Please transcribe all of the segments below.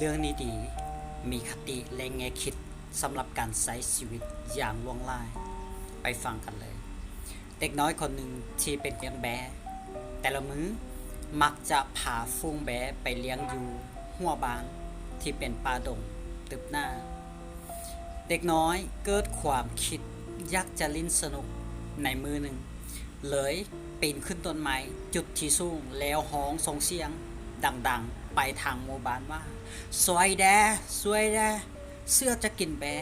ເລື່ອງດີໆ ມີຄະຕິ ແລະ ແງ່ຄິດສຳລັບການໃຊ້ຊີວິດຢ່າງຫຼວງຫຼາຍ. ໄປຟັງກັນເລີຍ. ເດັກນ້ອຍຄົນໜຶ່ງທີ່ເປັນຄົນລ້ຽງແບ້ ແຕ່ລະມື້ມັກຈະພາຝູງແບ້ໄປລ້ຽງຢູ່ຫົວບ້ານທີ່ເປັນປ່າດົງຕຶບໜາ. ເດັກນ້ອຍເກີດຄວາມຄິດຢາກຈະຫຼິ້ນສະໜຸກໃນມື້ໜຶ່ງ ເລີຍປີນຂຶ້ນຕົ້ນໄມ້ຈຸດທີ່ສູງ ແລ້ວຮ້ອງສົ່ງສຽງດັງໆໄປທາງໝູ່ບ້ານວ່າ, ຊ່ວຍແດ່ ຊ່ວຍແດ່ ເສືອຈະກິນແບ້.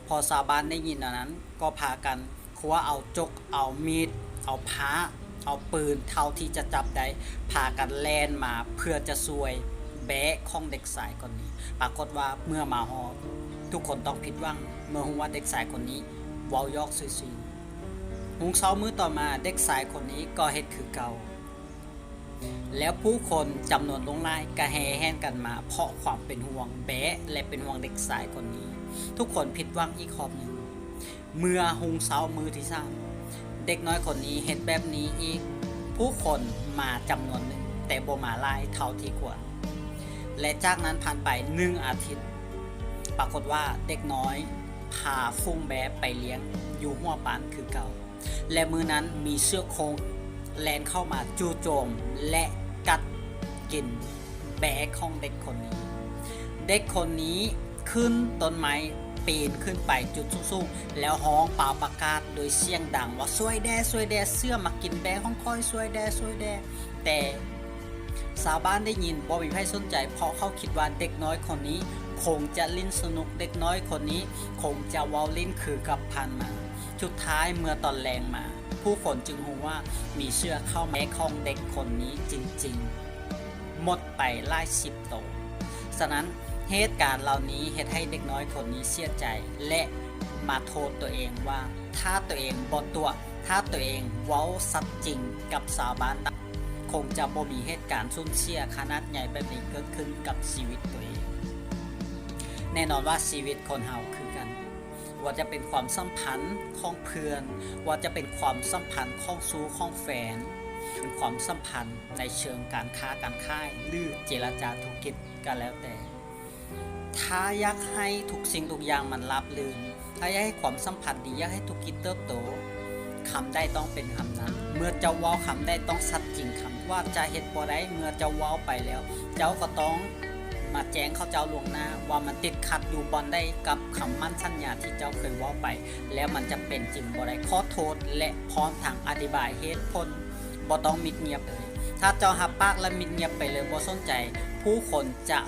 ພໍຊາວບ້ານໄດ້ຍິນແນວນັ້ນ ກໍພາກັນຄວ້າເອົາຈົກ ເອົາມີດ ເອົາພ້າ ເອົາປືນເທົ່າທີ່ຈະຈັບໄດ້ ພາກັນແລ່ນມາເພື່ອຈະຊ່ວຍແບ້ຂອງເດັກຊາຍຄົນນີ້. ປາກົດວ່າເມື່ອມາຮອດ ທຸກຄົນຕ້ອງຜິດຫວັງ ເມື່ອຮູ້ວ່າເດັກຊາຍຄົນນີ້ເວົ້າຢອກຊື່ໆ. ຮຸ່ງເຊົ້າມື້ຕໍ່ມາ ເດັກຊາຍຄົນນີ້ກໍເຮັດຄືເກົ່າ ແລ້ວຜູ້ຄົນຈຳນວນຫຼວງຫຼາຍກໍແຫ່ແຫນກັນມາເພາະຄວາມເປັນຫ່ວງແບ້ ແລະ ເປັນຫ່ວງເດັກຊາຍຄົນນີ້. ທຸກຄົນຜິດຫວັງອີກຮອບໜຶ່ງ. ເມື່ອຮຸ່ງເຊົ້າມື້ທີສາມ ເດັກນ້ອຍຄົນນີ້ເຮັດແບບນີ້ອີກ. ຜູ້ຄົນມາຈຳນວນໜຶ່ງ ແຕ່ບໍ່ມາຫຼາຍເທົ່າທີ່ຄວນ ແລະ ຈາກນັ້ນຜ່ານໄປໜຶ່ງອາທິດ ປາກົດວ່າເດັກນ້ອຍພາຝູງແບ້ໄປລ້ຽງຢູ່ຫົວບ້ານຄືເກົ່າ ແລະ ມື້ນັ້ນມີເສືອໂຄ່ງແລ່ນເຂົ້າມາຈູ່ໂຈມ ແລະ ກັດກິນແບ້ຂອງເດັກຄົນນີ້. ເດັກຄົນນີ້ຂຶ້ນຕົ້ນໄມ້ ປີນຂຶ້ນໄປຈຸດສູງໆ ແລ້ວຮ້ອງປ່າວປະກາດໂດຍສຽງດັງວ່າ, ຊ່ວຍແດ່ ຊ່ວຍແດ່ ເສືອມາກິນແບ້ຂອງຂ້ອຍ ຊ່ວຍແດ່ ຊ່ວຍແດ່. ແຕ່ຊາວບ້ານໄດ້ຍິນ ບໍ່ມີໃຜສົນໃຈ ເພາະເຂົາຄິດວ່າເດັກນ້ອຍຄົນນີ້ຄົງຈະຫຼິ້ນສະໜຸກ ເດັກນ້ອຍຄົນນີ້ຄົງຈະເວົ້າຫຼິ້ນຄືກັບຜ່ານມາ. ສຸດທ້າຍເມື່ອຕອນແລງມາ ຜູ້ຄົນຈຶ່ງຮູ້ວ່າມີເສືອເຂົ້າມາແບ້ຂອງເດັກຄົນນີ້ຈິງໆ ໝົດໄປຫຼາຍສິບໂຕ. ສະນັ້ນ ເຫດການເຫຼົ່ານີ້ເຮັດໃຫ້ເດັກນ້ອຍຄົນນີ້ເສຍໃຈ ແລະ ມາໂທດຕົວເອງວ່າ ຖ້າຕົວເອງບໍ່ຕົວະ, ຖ້າຕົວເອງເວົ້າສັດຈິງກັບຊາວບ້ານ, ຄົງຈະບໍ່ມີເຫດການສູນເສຍຂະໜາດໃຫຍ່ແບບນີ້ເກີດຂຶ້ນກັບຊີວິດຕົວເອງ. ແນ່ນອນວ່າຊີວິດຄົນເຮົາຄືກັນ, ວ່າຈະເປັນຄວາມສຳພັນຂອງເພື່ອນ, ວ່າຈະເປັນຄວາມສຳພັນຂອງຊູ້ຂອງແຟນ, ເປັນຄວາມສຳພັນໃນເຊີງການຄ້າການຂາຍ ຫຼື ເຈລະຈາທຸລະກິດກໍແລ້ວແຕ່. ຖ້າຢາກໃຫ້ທຸກສິ່ງທຸກຢ່າງມັນລາບລື່ນ, ຖ້າຢາກໃຫ້ຄວາມສຳພັນດີ, ຢາກໃຫ້ທຸລະກິດເຕີບໂຕ, ຄຳໃດຕ້ອງເປັນຄຳນັ້ນ. ເມື່ອເຈົ້າເວົ້າຄຳໃດຕ້ອງສັດຈິງຄຳ, ວ່າຈະເຮັດບໍ່ໄດ້. ເມື່ອເຈົ້າເວົ້າໄປແລ້ວ, ເຈົ້າກໍຕ້ອງມາແຈ້ງເຂົາເຈົ້າລ່ວງໜ້າວ່າມັນຕິດຂັດຢູ່ບ່ອນໃດກັບຄຳໝັ້ນສັນຍາທີ່ເຈົ້າເຄີຍເວົ້າໄປ, ແລ້ວມັນຈະເປັນຈິງບໍ່ໄດ້. ຂໍໂທດ ແລະ ພ້ອມທັງອະທິບາຍເຫດຜົນ, ບໍ່ຕ້ອງມິດງຽບເລີຍ. ຖ້າເຈົ້າຮັບປາກ ແລະ ມິດງຽບໄປເລີຍ ບໍ່ສົນໃຈ, ຜູ້ຄົນຈະ